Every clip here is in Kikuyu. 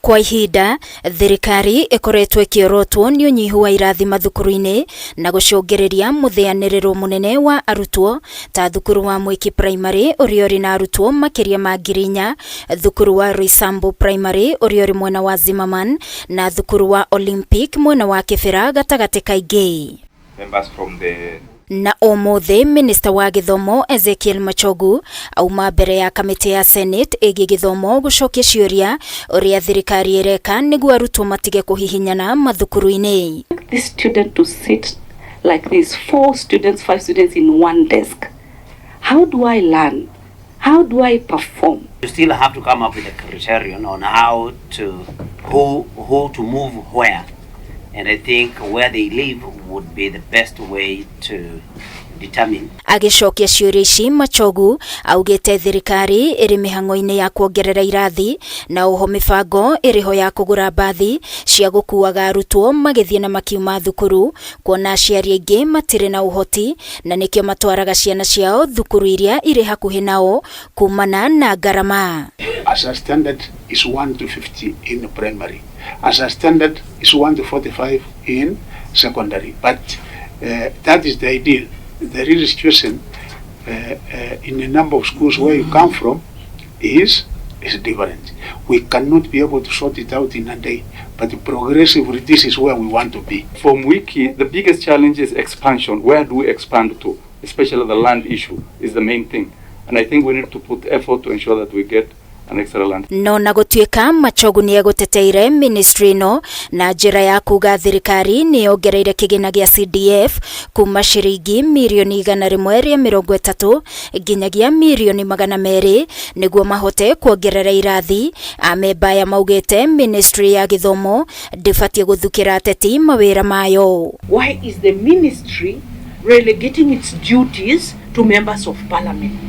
Kwa ihinda, thirikari ĩkoretwo ĩkĩorotwo nĩ ũnyihu wa irathi mathukuru-inĩ na gũcũngĩrĩria mũthĩanĩrĩro mũnene wa arutwo ta thukuru wa Mwiki Primary ũrĩa ũrĩ na arutwo makĩria ma 4,000, thukuru wa Roysambu Primary ũrĩa ũrĩ mwena wa Zimmerman na thukuru wa Olympic mwena wa Kĩbĩra gatagatĩ ka ingĩ. Members from the Na ũmũthĩ minista wa gĩthomo Ezekiel Machogu auma mbere ya kamĩtĩ ya Senate ĩgiĩ gĩthomo gũcokia ciũria ũrĩa thirikari ĩreka nĩguo arutwo matige kũhihinyana mathukuru-inĩ. This student to sit like this, four students, five students in one desk. How do I learn? How do I perform? You still have to come up with a criterion on how to who to move where, and I think where they live would be the best way to determine. Agĩcokia ciũria ici, Machogu augĩte thirikari ĩrĩ mĩhang'o-inĩ ya kuongerera irathi na oho mĩbango ĩrĩho ya kũgũra mbathi cia gũkuaga arutwo magĩthiĩ na makiuma thukuru, kuona aciari aingĩ matirĩ na ũhoti na nĩkĩo matwaraga ciana ciao thukuru iria irĩ hakuhĩ nao kumana na ngarama. As a standard is 1 to 50 in primary. As a standard is 1 to 45 in secondary. But that is the ideal. The real situation in a number of schools where you come from is different. We cannot be able to sort it out in a day, but progressively this is where we want to be. For Mwiki, the biggest challenge is expansion. Where do we expand to? Especially the land issue is the main thing. And I think we need to put effort to ensure that we get an extra land. No na gũtuĩka Machogu nĩ egũteteire ministry ĩno na njĩra ya kuga thirikari nĩ yongereire kĩgĩna gĩa CDF kuma ciringi 130,000,000 nginyagia 200,000,000 nĩguo mahote kuongerera irathi, amemba aya maugĩte ministry ya gĩthomo ndĩbatiĩ gũthukĩra ateti mawĩra mayo. Why is the ministry relegating its duties to members of parliament?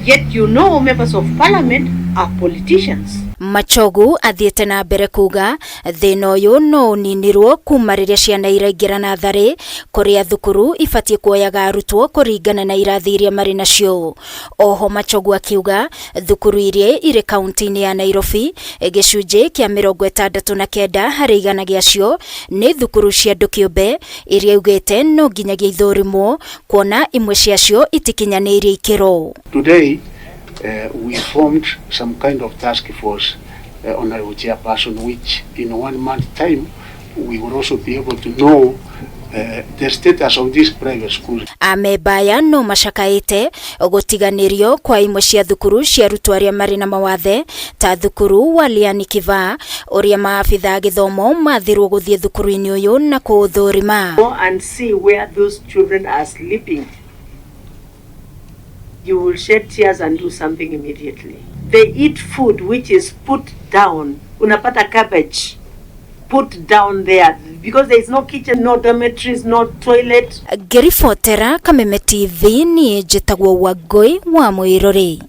Yet you know members of parliament are politicians. Machogu athiĩte na mbere kuga thĩna ũyũ no ũninirwo kuma rĩrĩa ciana iraingĩra natharĩ, kũrĩa thukuru ibatiĩ kuoyaga arutwo kũringana na irathi iria marĩ nacio. Oho Machogu akiuga thukuru iria irĩ kaunti-inĩ ya Nairobi, gĩcunjĩ kĩa 69% gĩacio nĩ thukuru cia andũ kĩũmbe iria augĩte no nginyagia ithũrimwo kuona imwe ciacio itikinyanĩirie ikĩro. Today, we formed some kind of task force, Honorable Chairperson, which in one month time we will also be able to know the status of these private schools. Amemba aya no macakaĩte gũtiganĩrio kwa imwe cia thukuru cia arutwo arĩa marĩ na mawathe ta thukuru wa Liani Kivaa, ũrĩa maabitha a gĩthomo mathirwo gũthiĩ thukuru-inĩ ũyũ na kũũthũrima. Go and see where those children are sleeping. You will shed tears and do something immediately. They eat food which is put down. Unapata cabbage put down there because there is no kitchen, no dormitories, no toilet. Ngĩribotera Kameme TV, niĩ njĩtagwo Wangũi wa Mwĩrori.